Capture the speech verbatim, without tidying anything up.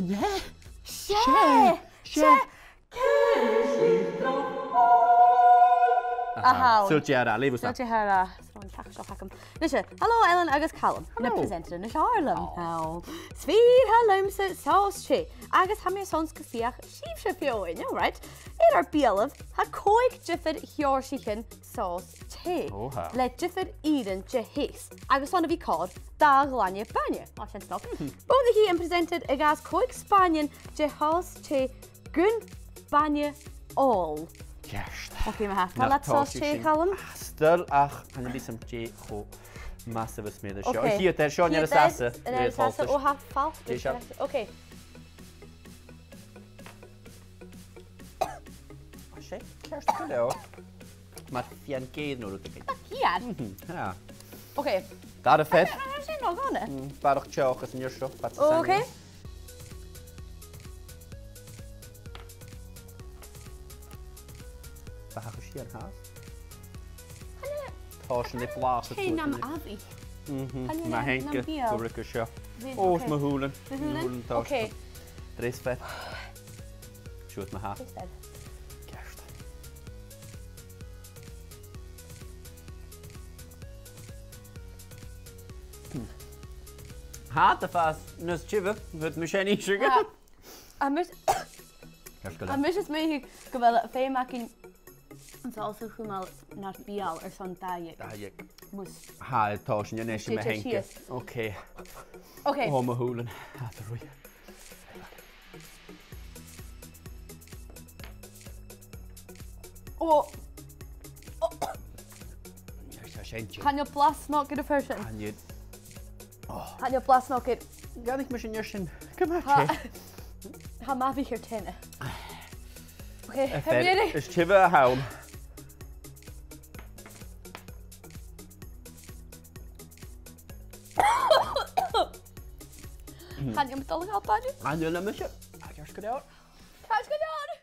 Yeah. Seadh! Seadh! Seadh! Aha. Aha. Seo deireadh, leugh thusa. Seo deireadh. Seo an ceacht seo agam. Nise, hello Ellen agus Calum. Na Hello. Presenter a-nis, a Sharlon. Oh. Oh. 'S fìor thoil leamsa sòs teth, agus tha mi airson 's gum feuch sibhse feadhainn, all right. Air ur beulaibh, tha còig diofar sheòrsaichean sòs teth. Ò, tha. Le diofar ìrean de theas, agus 's ann a bhios còir dà ghlainne bainne. Ò, sin snog. Mhm. B' urrainn do Presenter a ghabhail còig spàinean de shòs teth gun bainne òl. Ceart. Ok, ma-thà. Nach tòisich sinn. Cà 'il sòs teth, Calum? Ah, 's toil, ach chan eil fhios agam dè cho math 's a bhios mi air seo. Ok. A' chiad fhear, seo an fhear as fhasa. An fhear as fhasa, ò, tha fàilte. Dè seo? Ok. Tha sin ceart gu leòr. Mar fèin-geur no rudeigin. Fèin-geur? Mhm, tha. Ok. Dara fear. Tha sin no dhona. Mm, barrachd teòchas an fhear seo, fad 's a tha e. Ok. Barrachd sìon, tha. Tha sin a' blàthachadh. Chan eil e nam amhaich. Mhm. Chan eil e nam beul. Mar a theanga, gu ruige seo. Ò, ok. 'S mo shùilean. Mo shùilean? Mo shùilean, tha. Ok. Treas fear. Siuthad ma-thà. Treas fear. Ceart. Hmm. Tha, tha fàs nas tibhe, thubhairt mi sin innse. Ah. Tha mise, Ceart gu leòr. Tha mise a' smaoineachadh gu bheil feum againn an sòs a chumail nar beul airson dà dheug. Dà dheug. Mus. Tha, tha sin a-nis, Dè, ma-thà. Dè, dè, cheers. Ok. Ok. Ò, mo shùilean. Tha, tha ruith. Ò. Ò. Tha sin. Chan eil blas no gu bheil sin. Chan eil. Ò. Chan eil blas no gu. Dh'fhairich mise an fhear sin. Gu math. Tha, tha e math a bhith air teine. Ok, a' fear as tibhe a th' ann. Chan eil mi dol a ghabhail bainne. Chan eil mise. Ceart gu leòr. Ceart gu leòr.